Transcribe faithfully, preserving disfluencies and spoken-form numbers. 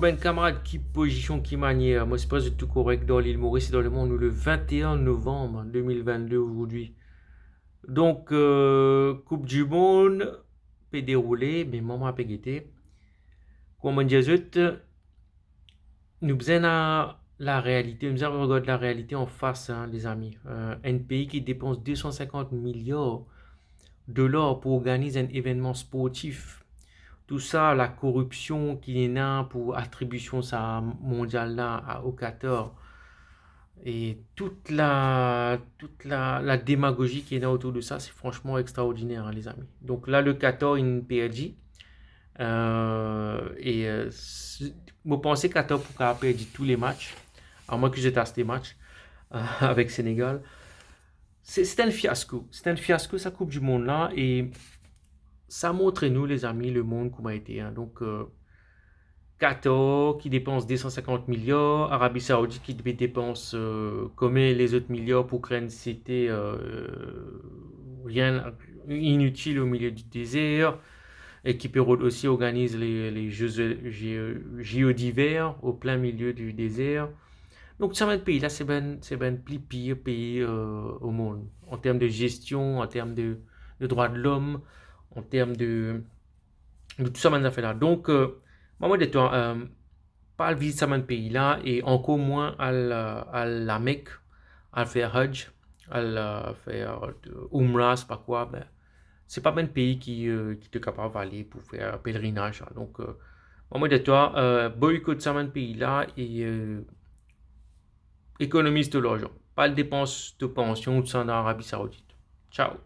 Bann kamarad, ki pozision, ki manier? Mo espere zot tou korek dan lil Moris e dan lemond. Nou le vingt et un novembre deux mille vingt-deux aujourd'hui. Donk, euh, Koup di Mond pe deroule, me mwa, mwa pe gete. Kouma mo dir zot, nou bizin la, larealite, nou bizin regard larealite anfas, hein, lezami. Euh, enn pei ki depans deux cent cinquante milliards dolar pou organiz enn evennman sportif. Tou sa, lakoripsion ki ena pou atribision sa mondial la a, au Qatar, e tout la, tout la, la demagozi ki ena otour de sa, se fransman extraordiner, hein, lezami. Donk la, le Qatar inn perdi. Euh, e, euh, si, mo panse Qatar pou kapav perdi tou le match, amwin ki zot aste match, euh, avek Senegal. Se, se enn fiasko. Se enn fiasko, sa Koup di Mond la, e sa montre nou, lezami, lemond kouma ete, hein. Donk, euh, Qatar ki depans deux cent cinquante milliards, Arabi Saoudit ki pe depans, euh, kome lezot miliar pou kre enn site, euh, rien, initil au milieu du désert, e ki pe rod osi organiz le, le Jeux, Jeux, Jeux d'hiver au plein milieu du désert. Donk, sa bann pei la, se bann, se bann pli pir pei, euh, au mond, an term de gestion, an term de, de drwa de lom, an term de, de tou sa bann zafer la. Donk, euh, mwa, mo dir twa, euh, pa al vizit sa bann pei la, e ankor mwin al, euh, al Lamek, al fer Hajj, al, euh, fer, euh, Umrah, sepa kwa, ben, se pa bann pei ki, euh, ki to kapav ale pou fer pelerinaz la. Donk, euh, mwa, mo dir twa, euh, boykot sa bann pei la e, euh, ekonomiz to larzan. Pa al depans to pansion ou tou sa dan Arabi Saoudit. Ciao.